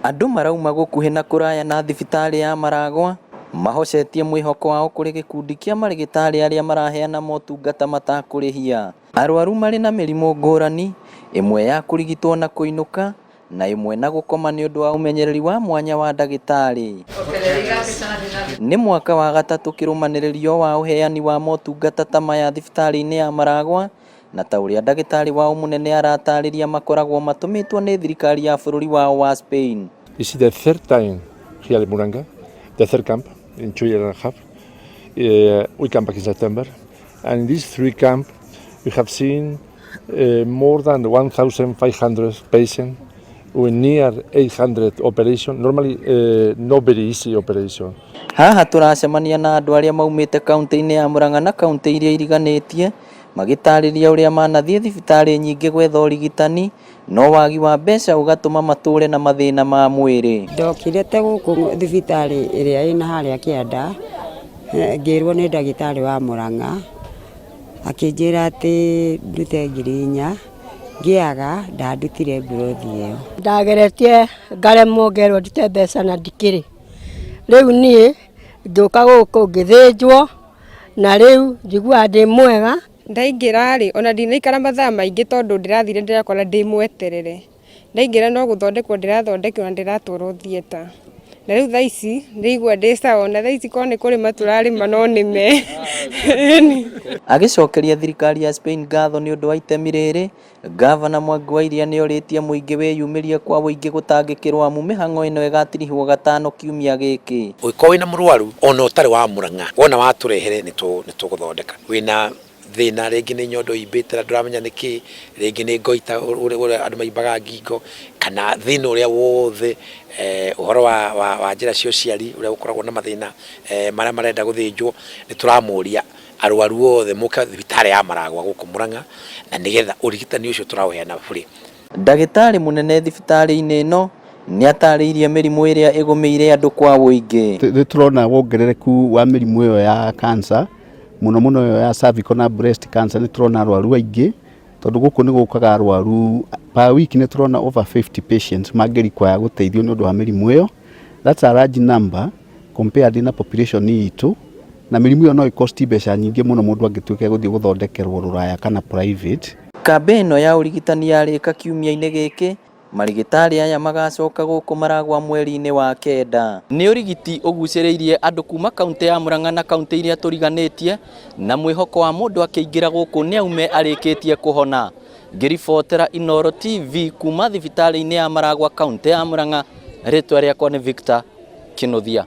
Andũ marauma gũkuhĩ na kũraya na thibitarĩ ya Maragwa mahocetie mwĩhoko wao kũrĩ gĩkundi kĩa marĩgĩtarĩ arĩa maraheana motungata matakũrĩhia. Arwaru marĩ na mĩrimũ ngũrani, ĩmwe ya kũrigitwo na kũinũka na ĩmwe na gũkoma nĩ ũndũ wa ũmenyereri wa mwanya wa ndagĩtarĩ. Nĩ mwaka wa gatatũ kĩrũmanĩrĩrio wa ũheani wa motungata ta maya thibitarĩ-inĩ ya Maragwa na ta ũrĩa ndagĩtarĩ wao mũnene aratarĩria makoragwo matũmĩtwo nĩ thirikari ya bũrũri wao wa Spain. This is the third time here in Murang'a, the third camp in 2 years and a half. We come back in September, and in these three camps, we have seen more than 1,500 patients with near 800 operation. Normally, not very easy operation. Haha tũracemania na andũ arĩa maumĩte kaunti-inĩ ya Murang'a na kaunti iria iriganĩtie magĩtarĩria ũrĩa manathiĩ thibitarĩ nyingĩ gwetha ũrigitani no wagi wa mbeca ũgatũma matũre na mathĩna ma mwĩrĩ. Ndokire te gũkũ thibitarĩ ĩrĩa ĩna harĩa kĩanda, ngĩrwo nĩ ndagĩtarĩ wa Murang'a, akĩnjĩra atĩ ndute 4,000, ngĩaga ndandutire mburothi ĩyo. Ndageretie ngaremwo, ngerwo ndute mbeca na ndikĩrĩ. Rĩu niĩ ngĩũka gũkũ ngĩthĩnjwo na rĩu njiguaga ndĩ mwega. Ndaingĩra rĩ, ona ndinaikara mathaa maingĩ tondũ ndĩrathire ndĩrakora ndĩ mweterere. Ndaingĩra no gũthondekwo ndĩrathondekwo na ndĩratwarwo theatre. Na rĩu thaa ici ndĩraigua ndĩ sawa, ona thaa ici korwo nĩ kũrĩma tũrarĩma no nĩme. Agĩcokeria thirikari ya Spain ngatho nĩ ũndũ wa itemi rĩrĩ, Gavana Mwangi wa Iria nĩorĩtie mũingĩ wĩyumĩrie kwa ũingĩ gũtangĩkĩrwo amu mĩhang'o ĩno ĩgatirihwo gatano kiumia gĩkĩ. Ũngĩkorwo wĩna mũrwaru ona ũtarĩ wa Murang'a, wona watũrehere nĩ tũgũthondeka. Wĩna thĩna rĩngĩ nĩ nyondo imbĩte na ndũramenya nĩkĩ, rĩngĩ nĩ goiter ũrĩa andũ maimbaga ngingo, kana thĩna ũrĩa wothe, ũhoro wa njĩra cia ũciari ũrĩa ũkoragwo na mathĩna marĩa marenda gũthĩnjwo, nĩ tũramũria arwaru othe mũke thibitarĩ ya Maragwa gũkũ Murang'a na nĩgetha ũrigitani ũcio tũraũheana bure. Ndagĩtarĩ mũnene thibitarĩ-inĩ ĩno nĩatarĩirie mĩrimũ ĩrĩa ĩgũmĩire andũ kwa ũingĩ. Nĩ tũrona wongerereku wa mĩrimũ ĩyo ya cancer, mũno mũno ĩyo ya cervical na breast cancer. Nĩ tũrona arwaru aingĩ tondũ gũkũ nĩ gũkaga arwaru per week, nĩ tũrona over 50 patients mangĩ require gũteithio nĩ ũndũ wa mĩrimũ ĩyo. That's a large number compared na population itũ, na mĩrimũ ĩyo no ĩcost mbeca nyingĩ mũno mũndũ angĩtuĩka gũthiĩ gũthondekerwo rũraya kana private. Kambĩ ĩno ya ũrigitani yarĩka kiumia-inĩ gĩkĩ, marigĩtarĩ aya magacoka gũkũ Maragwa mweri-inĩ wa kenda. Nĩ ũrigiti ũgucĩrĩirie andũ kuma kaunti ya Murang'a na kaunti iria tũriganĩtie na mwĩhoko wa mũndũ akĩingĩra gũkũ nĩ aume arĩkĩtie kũhona. Ngĩribotera Inooro TV kuma thibitarĩ-inĩ ya Maragwa, kaunti ya Murang'a, rĩtwa rĩakwa nĩ Victor Kinuthia.